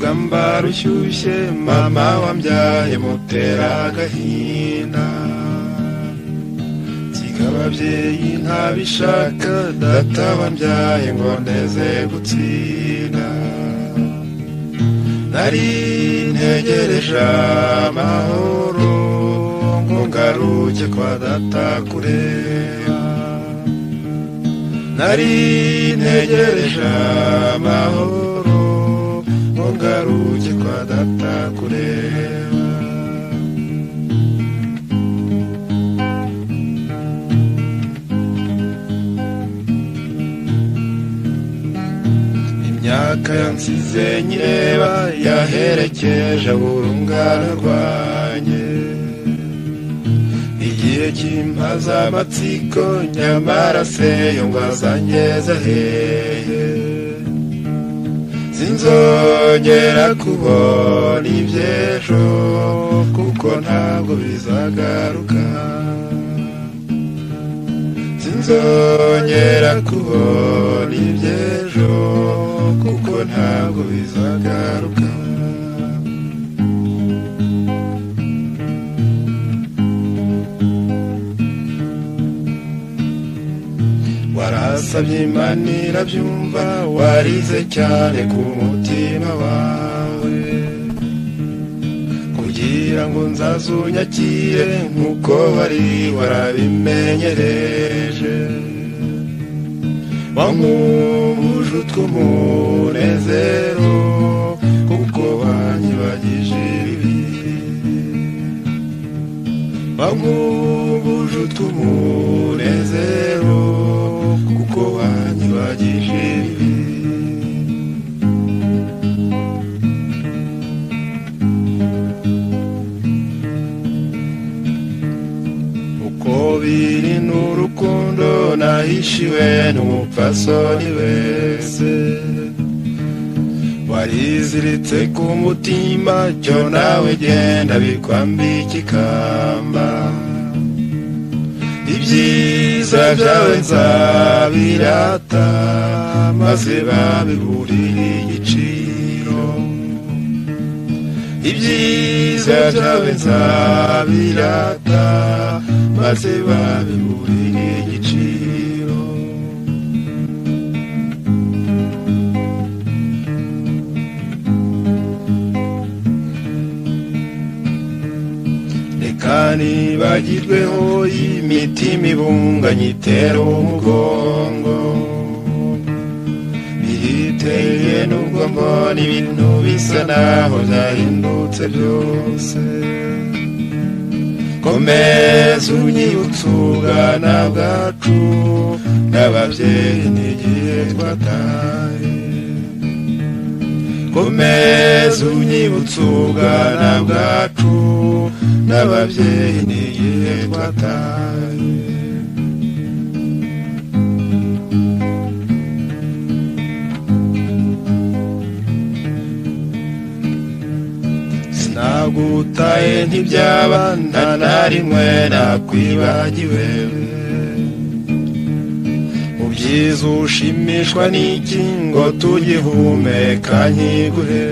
Urugamba rushyushye mama wambyaye mutera agahinda, nsiga ababyeyi ntabishaka data wambyaye ngo ndeze gutsinda. Nari ntegereje amahoro ngo ngaruke kwa data kureba, nari ntegereje amahoro ngo ngaruke kwa data kureba. Imyaka yansize nyireba yaherekeje urungano rwanjye, igihe cy'impaza amatsiko nyamara se yo ngo azangeze hehe. Sinzongera kubona iby'ejo kuko ntabwo bizagaruka, sinzongera kubona iby'ejo kuko ntabwo bizagaruka. Warasabye Imana irabyumva, warize cyane ku mutima wawe, kugira ngo nzazunyakire nk'uko wari warabimenyereje. Wankumbuje utw'umunezero kuko wanyibagije ibibi, wankumbuje utw'umunezero kuko wanyibagije ibibi. Uko biri n'urukundo nahishiwe n'umupfasoni wese, wariziritse ku mutima cyo nawe genda bikwambika ikamba. Ibyiza byawe nzabirata maze babiburire igiciro, ibyiza byawe nzabirata maze babiburire igiciro. Reka nibagirweho imitima ibunganye itera umugongo, biriteye nubwo mbona ibintu bisa naho byahindutse byose. Komeza unyibutse ubwana bwacu n'ababyeyi n'igihe twataye, komeza unyibutse ubwana bwacu n'ababyeyi n'igihe twataye. Sinagutaye ntibyaba nta na rimwe nakwibagiwe, mu byiza ushimishwa n'iki ngo tugihumeka nkiguhe.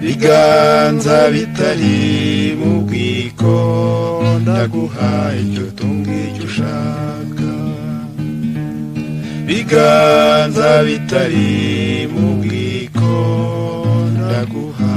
Biganza bitari mu bwiko ndaguha icyo utunga icyo ushaka, biganza bitari mu bwiko ndaguha